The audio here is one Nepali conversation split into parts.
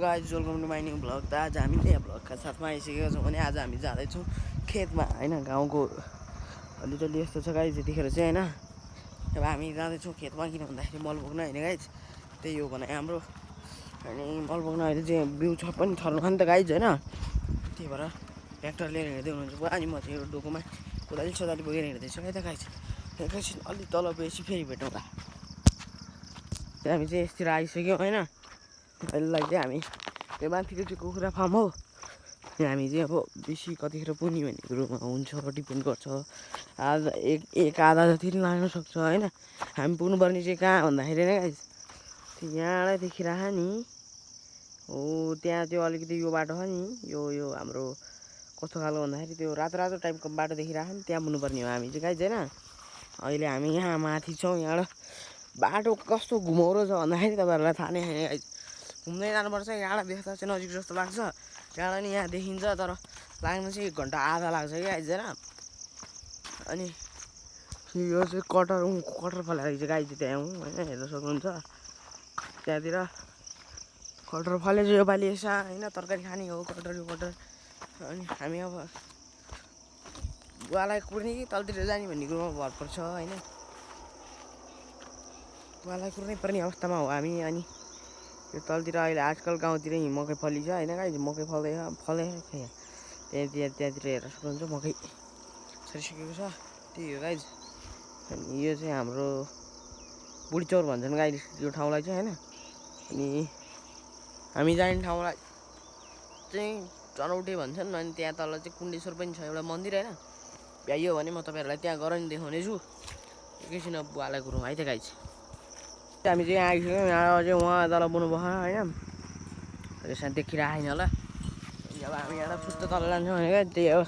Guys welcome to mining vlog. त आज हामी त्यहाँ भ्लगका साथमा आइसकेका छौँ भने आज हामी जाँदैछौँ खेतमा होइन। गाउँको अलिअलि यस्तो छ गाइज यतिखेर चाहिँ होइन। अब हामी जाँदैछौँ खेतमा, किन भन्दाखेरि मल बोक्न होइन गाइज, त्यही हो भने हाम्रो। अनि मल बोक्न अहिले चाहिँ बिउ छ पनि छर्नु नि त गाइज होइन। त्यही भएर ट्र्याक्टर लिएर हिँड्दै हुनुहुन्छ। अनि म चाहिँ एउटा डोकोमा कोदाली सोदाली बोकेर हिँड्दैछु है त गाइज। एकैछिन अलिक तल गएपछि फेरि भेटौँला। हामी चाहिँ यस्तोतिर आइसक्यौँ होइन। अहिलेलाई चाहिँ हामी त्यो माथिको चाहिँ कुखुरा फार्म हो। हामी चाहिँ अब बेसी कतिखेर पुग्ने भन्ने कुरोमा हुन्छ, डिपेन्ड गर्छ। आज एक आधा जति पनि लाग्न सक्छ होइन। हामी पुग्नुपर्ने चाहिँ कहाँ भन्दाखेरि नै गाइस त्यो यहाँबाट देखिरह नि हो, त्यहाँ त्यो अलिकति यो बाटो छ नि, यो हाम्रो कस्तो खालको भन्दाखेरि त्यो रातो रातो टाइपको बाटो देखिरह नि, त्यहाँ पुग्नुपर्ने हो हामी चाहिँ गाइस होइन। अहिले हामी यहाँ माथि छौँ। यहाँबाट बाटो कस्तो घुमाउरो छ भन्दाखेरि तपाईँहरूलाई थाहा नै छैन गाइस। घुम्दै जानुपर्छ। यहाँबाट देख्दा चाहिँ नजिक जस्तो लाग्छ, त्यहाँबाट नि यहाँ देखिन्छ, तर लाग्न चाहिँ 1 घन्टा आधा लाग्छ क्या गाइस होइन। अनि यो चाहिँ कटर फलेको चाहिँ गाइस त्यहाँ हो होइन, हेर्न सक्नुहुन्छ त्यहाँतिर कटर फले चाहिँ योपालि यसो होइन तरकारी खाने हो कटर यो कटर। अनि हामी अब बुवालाई कुर्ने कि तलतिर जाने भन्ने कुरोमा भर पर्छ होइन। बुवालाई कुर्नै पर्ने अवस्थामा हो हामी। अनि यो तलतिर अहिले आजकल गाउँतिर मकै फलिन्छ होइन गाइज, मकै फल्दैछ त्यहाँतिर हेर्न सक्नुहुन्छ मकै छरिसकेको छ, त्यही हो गाइज। अनि यो चाहिँ हाम्रो बुढीचौर भन्छन् गाइज यो ठाउँलाई चाहिँ होइन। अनि हामी जाने ठाउँलाई चाहिँ चनौटे भन्छन्। अनि त्यहाँ तल चाहिँ कुण्डेश्वर पनि छ एउटा मन्दिर होइन। भ्याइयो भने म तपाईँहरूलाई त्यहाँ गएर नि देखाउने छु। एकैछिन बुवालाई कुरौँ है त गाइज। हामी चाहिँ यहाँ आइसक्यौँ। यहाँ चाहिँ उहाँ तल बुनु भयो होइन, त्यसमा देखिरहेको छैन होला। अब हामी यहाँ फुत्त तल जान्छौँ भने त्यही हो।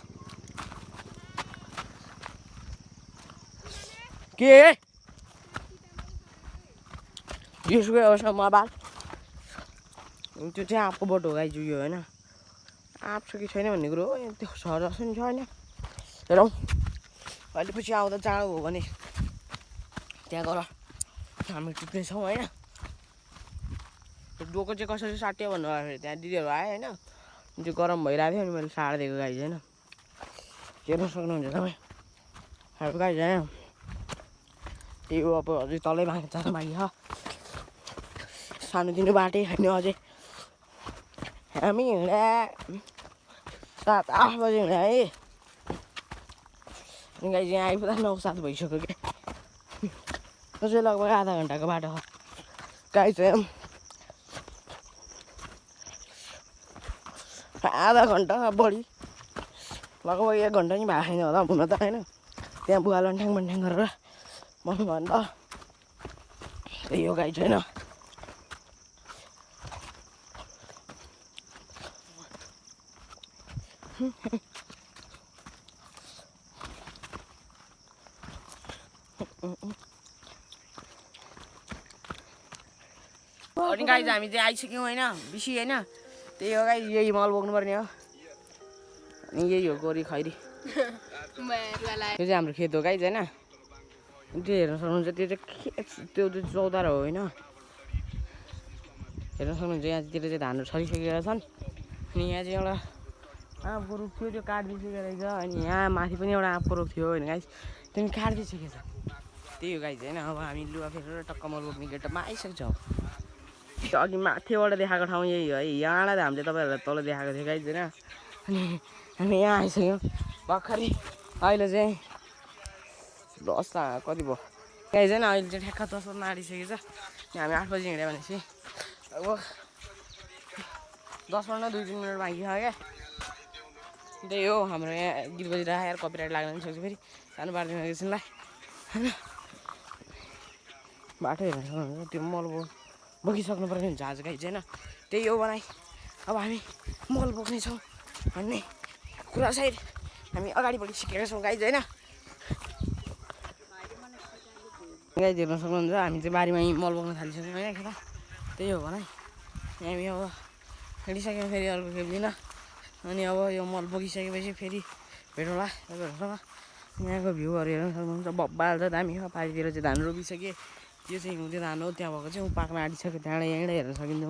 के यसको अवसरमा बाल त्यो चाहिँ आँपको बोट हो गाइज यो होइन। आँप छ कि छैन भन्ने कुरो हो, त्यो छ जस्तो नि छ होइन। हेरौँ अहिले पछि आउँदा चाँडो हो भने त्यहाँ गएर हामी टिप्नेछौँ होइन। डोको चाहिँ कसरी साट्यो भन्नुभयो, त्यहाँ दिदीहरू आयो होइन। त्यो गरम भइरहेको थियो अनि मैले साटिदिएको गाइज होइन। हेर्न सक्नुहुन्छ तपाईँ हाम्रो गाइज होइन। त्यही हो अब अझै तलै जान बाँकी छ, सानोतिनो बाटै होइन अझै। हामी हिँड्या 7-8 बजी हिँड्या है। अनि गाइज यहाँ आइपुग्दा 9-7 भइसक्यो क्या। अझै लगभग आधा घन्टाको बाटो हो गाइज। आधा घन्टा बढी लगभग 1 घन्टा नि भएको छैन होला हुन त होइन। त्यहाँ बुवा लन्ठ्याङ बन्ठ्याङ गरेर भन्नु भयो नि त, त्यही हो गाइज होइन। अनि गाइज हामी चाहिँ आइसक्यौँ होइन, बेसी होइन। त्यही हो गाइज, यही मल बोक्नुपर्ने हो। अनि यही हो गोरी खैरी, यो चाहिँ हाम्रो खेत हो गाइज होइन। त्यो हेर्न सक्नुहुन्छ त्यो चाहिँ खेत, त्यो चाहिँ चौतारा हो होइन। हेर्न सक्नुहुन्छ यहाँतिर चाहिँ धानहरू छरिसकेका छन्। अनि यहाँ चाहिँ एउटा आँपको रुख थियो, त्यो काटिदिइसकेको रहेछ। अनि यहाँ माथि पनि एउटा आँपको रुख थियो होइन गाइज, त्यो पनि काटिदिइसकेको छ। त्यही हो गाइज होइन। अब हामी लुगा फेरेर टक्क मल बोक्ने गेटमा आइसक्छौँ। त्यो अघि माथिबाट देखाएको ठाउँ यही हो है। यहाँबाट हामीले तपाईँहरूलाई तल देखाएको थियो गाइज होइन। अनि हामी यहाँ आइसक्यौँ भर्खरै। अहिले चाहिँ 10 कति भयो गाइज होइन। अहिले चाहिँ ठ्याक्क 10 बज्न आँटिसकेको छ। हामी 8 बजी हिँड्यो भनेपछि अब 10 मिनट 2-3 मिनट बाँकी छ क्या। त्यही हो हाम्रो यहाँ गीत बजिरहेको यार, कपिराइट लाग्न पनि सक्छ फेरि, सानो पारिदिनु एकछिनलाई होइन। बाटो हेर्न सक्नुहुन्छ त्यो मल बोकिसक्नु पर्ने हुन्छ आज गाइज होइन। त्यही हो बनाइ। अब हामी मल बोक्नेछौँ भन्ने कुरा सायद हामी अगाडि बढिसकेका छौँ गाइज होइन। गाइज हेर्न सक्नुहुन्छ हामी चाहिँ बारीमा मल बोक्न थालिसक्यौँ होइन खेत। त्यही हो भने हामी अब हिँडिसक्यौँ फेरि अर्को खेप लिन। अनि अब यो मल बोकिसकेपछि फेरि भेटौँला तपाईँहरूसँग। यहाँको भ्यूहरू हेर्न सक्नुहुन्छ बब्बाल छ, दामी हो। पारितिर चाहिँ धान रोपिसके, त्यो चाहिँ हिउँदे धान हो। त्यहाँ भएको चाहिँ पाक्न आँटिसक्यो, त्यहाँबाट यहीँबाट हेर्न सकिन्छ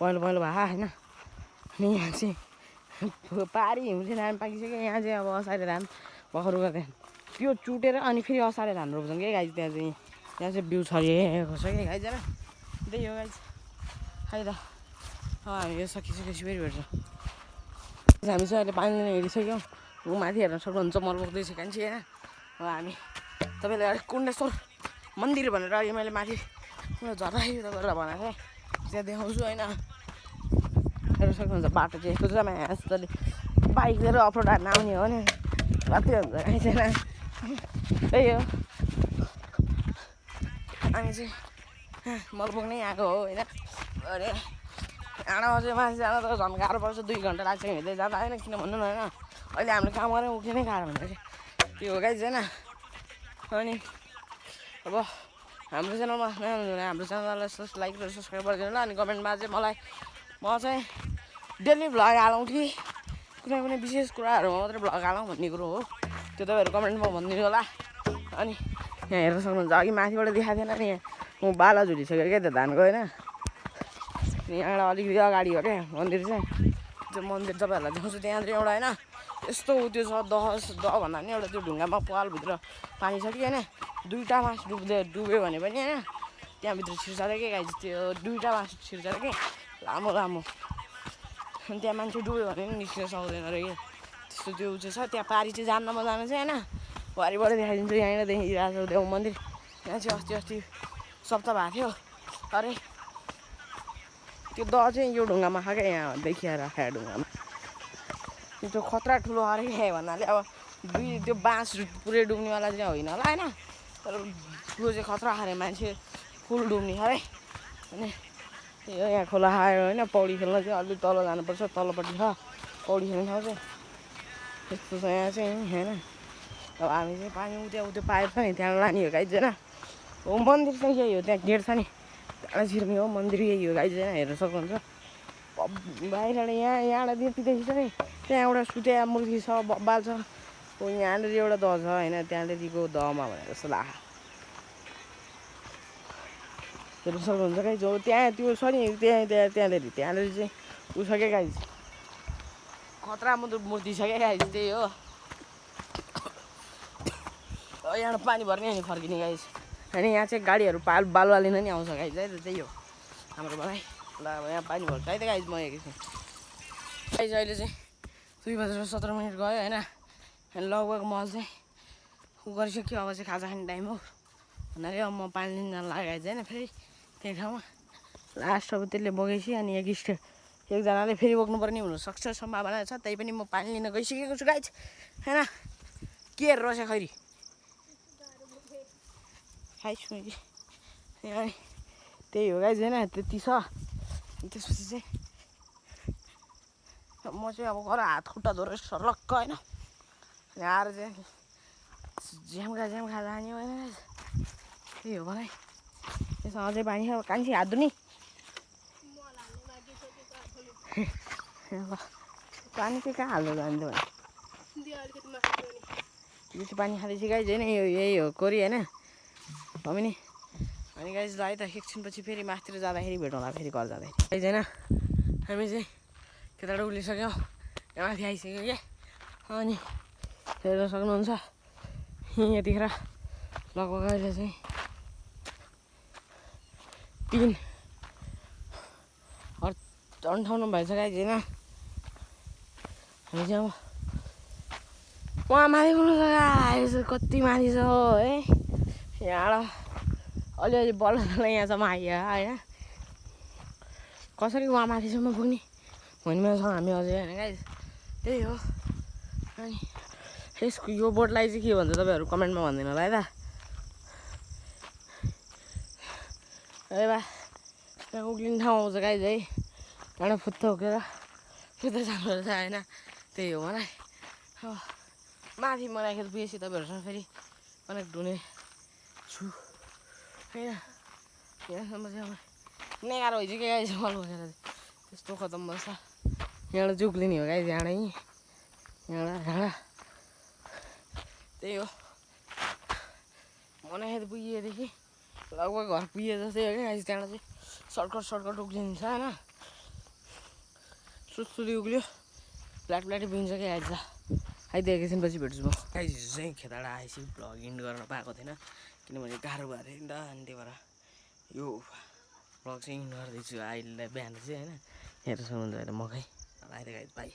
पहेँलो पहेँलो भए होइन। अनि यहाँ चाहिँ पारी हिउँले धान पाकिसक्यो। यहाँ चाहिँ अब असारे धान भर्खर गर्दै त्यो चुटेर अनि फेरि असारे धान रोप्छन् क्या गाइज। त्यहाँ चाहिँ बिउ छरिएको छ क्या गाइज होइन। त्यही हो गाइज। खै त हामी यो सकिसकेपछि फेरि भेट्छौँ। हामी चाहिँ अहिले पानी लिन हिँडिसक्यौँ। ऊ माथि हेर्न सक्नुहुन्छ मल बोक्दैछ कान्छी होइन। अब हामी तपाईँले अलिक कुण्डेश्वर मन्दिर भनेर अघि मैले माथि झर्दाखेरि गरेर भनेको थिएँ त्यहाँ देखाउँछु होइन। हेर्न सक्नुहुन्छ बाटो चाहिँ यस्तो छ मासले बाइक लिएर अफरोड हान्न आउने हो भने कति हुन्छ कहीँ छैन। त्यही हो हामी चाहिँ मल बोक्नै आएको हो होइन। अरे आँडामा चाहिँ माथि जान त झन् गाह्रो पर्छ 2 घन्टा लाग्छ हिँड्दै जाँदा होइन। किन भन्नु न होइन अहिले हामीले काम गरेर उठ्नै गाह्रो हुन्छ कि त्यो हो गाइज होइन। अनि अब हाम्रो च्यानलमा नयाँ हुनुहुन्छ भने हाम्रो च्यानललाई लाइक र सब्सक्राइब गरिदिनु ल। अनि कमेन्टमा चाहिँ मलाई म चाहिँ डेली भ्लग हालौँ कि कुनै कुनै विशेष कुराहरूमा मात्रै भ्लग हालौँ भन्ने कुरो हो त्यो तपाईँहरू कमेन्टमा भनिदिनु होला। अनि यहाँ हेर्न सक्नुहुन्छ अघि माथिबाट देखाएको थिएन नि म बाला झुलिसक्यो क्या त्यो धानको होइन। यहाँबाट अलिकति अगाडि हो क्या मन्दिर चाहिँ। त्यो मन्दिर तपाईँहरूलाई देखाउँछु त्यहाँनिर एउटा होइन यस्तो त्यो छ दह भन्दा पनि एउटा त्यो ढुङ्गामा पालभित्र पानी छ कि होइन। 2टा मास डुब्यो भने पनि होइन त्यहाँभित्र छिर्छ अरे के गाइज। त्यो 2टा मास छिर्छ अरे के लामो लामो। अनि त्यहाँ मान्छे डुब्यो भने पनि निस्किन सक्दैन अरे कि त्यस्तो त्यो चाहिँ छ। त्यहाँ पारी चाहिँ जान नजानु चाहिँ होइन पारिबाट देखाइदिन्छु। यहाँनिर देखिरहेको छ देव मन्दिर। यहाँ चाहिँ अस्ति सप्ताह भएको थियो अरे त्यो दह चाहिँ यो ढुङ्गामा छ क्या यहाँ देखिएर राखेको ढुङ्गामा। त्यो खतरा ठुलो अरे क्या भन्नाले अब त्यो बाँस पुरै डुब्नेवाला चाहिँ होइन होला होइन तर ठुलो चाहिँ खतरा अरे मान्छे फुल डुब्ने अरे। अनि यो यहाँ खोला आयो होइन पौडी खेल्न चाहिँ अलिक तल जानुपर्छ तलपट्टि छ पौडी खेल्ने ठाउँ चाहिँ त्यस्तो छ यहाँ चाहिँ होइन। अब हामी चाहिँ पानी उतै पाइप छ नि त्यहाँ लाने हो गाइज होइन। हो मन्दिर चाहिँ यही हो त्यहाँ गेट छ नि त्यहाँ छिर्ने हो मन्दिर यही हो गाइज होइन। हेर्न सक्नुहुन्छ बाहिरबाट यहाँबाट त्यतिदेखि छ नि त्यहाँ एउटा सुत्या मूर्ति छ बब्बाल छ। हो यहाँनिर एउटा दह छ होइन त्यहाँदेखिको दहमा भनेर जस्तो लाग्छ। हेर्न सक्नुहुन्छ गाइज हो त्यहाँ त्यो छ नि त्यहाँनिर चाहिँ उ छ क्या गाइज खतरा मूर्ति छ क्या गाइज। त्यही हो यहाँबाट पानी भर्ने अनि फर्किने गाइज। अनि यहाँ चाहिँ गाडीहरू बालुवा लिन नि आउँछ गाइज है। त्यही हो हाम्रो भाइ ल अब यहाँ पानी भर्छ है त गाइज। म एकैछिन गाइज अहिले चाहिँ 2:17 गयो होइन। अनि लगभग मल चाहिँ उ गरिसक्यो अब चाहिँ खाजा खाने टाइम हो भन्नाले अब म पानी लिन जान लाग्यो गाइज होइन। फेरि त्यही ठाउँमा लास्ट अब त्यसले बगेपछि अनि एकजनाले फेरि बोक्नुपर्ने हुनसक्छ सम्भावना छ। त्यही पनि म पानी लिन गइसकेको छु गाइज होइन। के हेरेर छ खैरी खाइछु कि अनि त्यही हो गाइज होइन त्यति छ। त्यसपछि चाहिँ म चाहिँ अब घर हात खुट्टा धोएर सर्लक्क होइन अनि आएर चाहिँ झ्याम्खा जाने होइन गाइज। त्यही हो भने त्यसमा अझै पानी छ कान्छी हात धुने पानी चाहिँ कहाँ हाल्नु जान्छ भने बेसी पानी खाँदैछ गाइज होइन। यही हो कोरी होइन हामी नि अनि गाइज ल है त एकछिनपछि फेरि माथितिर जाँदाखेरि भेटौँला फेरि घर जाँदाखेरि गाइज होइन। हामी चाहिँ त्यताबाट उक्लिसक्यौँ यहाँ माथि आइसक्यो क्या। अनि हेर्न सक्नुहुन्छ यतिखेर लगभग अहिले चाहिँ 3:58 भएछ गाइज होइन। हामी चाहिँ अब वहाँ माथि पुग्नु छ गाइज कति माथि छ है। यहाँबाट अलिअलि बल्ल यहाँसम्म आइयो होइन। कसरी वहाँ माथिसम्म पुग्ने भन्नेमा छौँ हामी अझै होइन गाइज। त्यही हो अनि यसको यो बोटलाई चाहिँ के भन्छ तपाईँहरू कमेन्टमा भनिदिनु होला है त। है बा त्यहाँ उक्लिने ठाउँ आउँछ गाइज है। त्यहाँबाट फुत्त उक्लेर फुत्त जानुपर्छ होइन। त्यही हो मलाई अब माथि म राखेर पुगेपछि तपाईँहरूसँग फेरि कनेक्ट हुने छु होइन। यहाँसम्म चाहिँ अब गाह्रो भइसक्यो गाइज मल बोकेर चाहिँ त्यस्तो खतम बस्छ। यहाँबाट चाहिँ उक्लिने हो गाइज यहाँबाट त्यही हो मनाखेत पुगिएदेखि लगभग घर पुगे जस्तै हो क्या गाइज। त्यहाँबाट चाहिँ सर्टकट उक्लिन्छ होइन सुत्सुली उक्ल्यो प्लाटै बिन्छ क्या आज आइदियो एकैछिनपछि भेट्छु म गाइस चाहिँ खेताडा आएपछि भ्लग इन्ड गर्न पाएको थिएन किनभने गाह्रो भयो अरे नि त अनि त्यही भएर यो भ्लग चाहिँ इन्ड गर्दैछु अहिले बिहान चाहिँ होइन यहाँ त सुन्नुहुन्छ अहिले मकै अहिले गाइस बाई